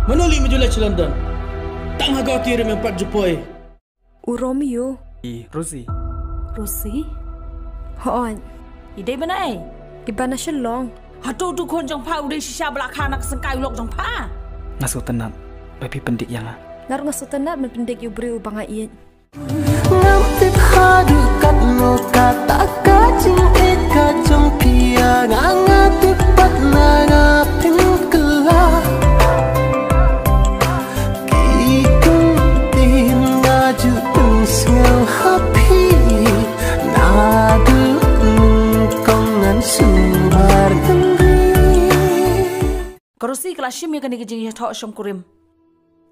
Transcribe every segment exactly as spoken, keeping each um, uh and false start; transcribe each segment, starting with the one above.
Mano lei me ju leit sha London? Tang ha ka tiar me pat ju poi. U Romeo. I Rosie. Rosie? Hooid. I dei ban ai? I ba na Shillong. Hato u khun jong pha u dei shisha ba la kha na ka syngkai u lok jong pha? Nga sngewtynnat ba phi pyndik ïa nga. Nga ruh nga sngewtynnat ban pyndik ïa u briew uba nga ïeit. Ngam tip haduh katno kata ka jingïeit ka jong phi ïa nga, nga tip pat na nga pynkylla. Ki kum tin nga ju pynsngew ha phi, naduh nyngkong ngan sumar hynrei. Ka Rosie ka la shim ïa kane ka jingïathoh shongkurim.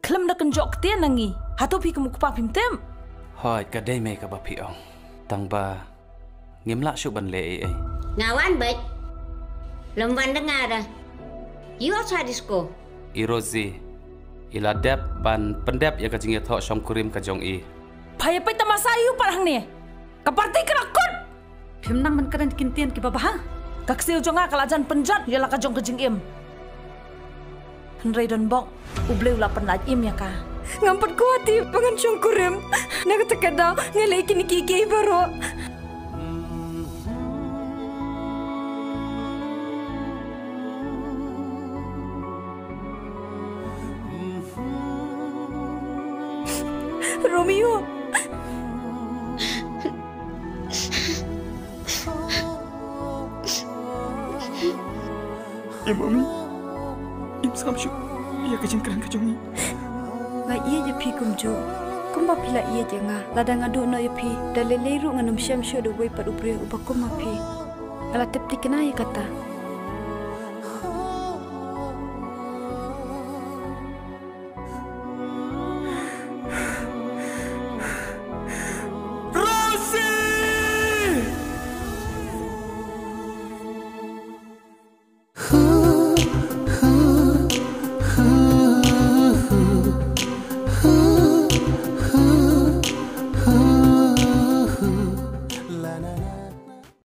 Khlem da kynjoh ktien na ngi. Hato phi kum u kpa phim tip? Hooid, ka dei me kaba phi ong. Tang ba ngim lah shuh ban leh ei ei. Nga wan beit. Lem wan da nga da. Ïoh sa disco. I Rosie, i la dep ban pyndep ïa ka jingïathoh shongkurim ka jong i. Pha ïa peit tamasa ïa u pat hangne. Ka party ka la kut. Phim nang ban kren ki ktien kiba bha. Ka ksiew jong nga ka la jan pynjot ïa la ka jong ka jingim. Hynrei don bok, U Blei u la pynlait im ïa ka. Ngam pat kwah ti ba ngan shongkurim. Na kata ka daw nga leh kine kiei kiei baroh. Romeo. Em Mommy, im sngap shuh ïa ka jingkren ka jong ngi. Nga ïeit ïa phi kumjuh kumba phi la ïeit ïa nga. Lada nga duh noh ïa phi, da lei lei ruh ngan ym shem shuh da uwei pat u briew uba kum ma phi. Nga la tip thikna ïa kata.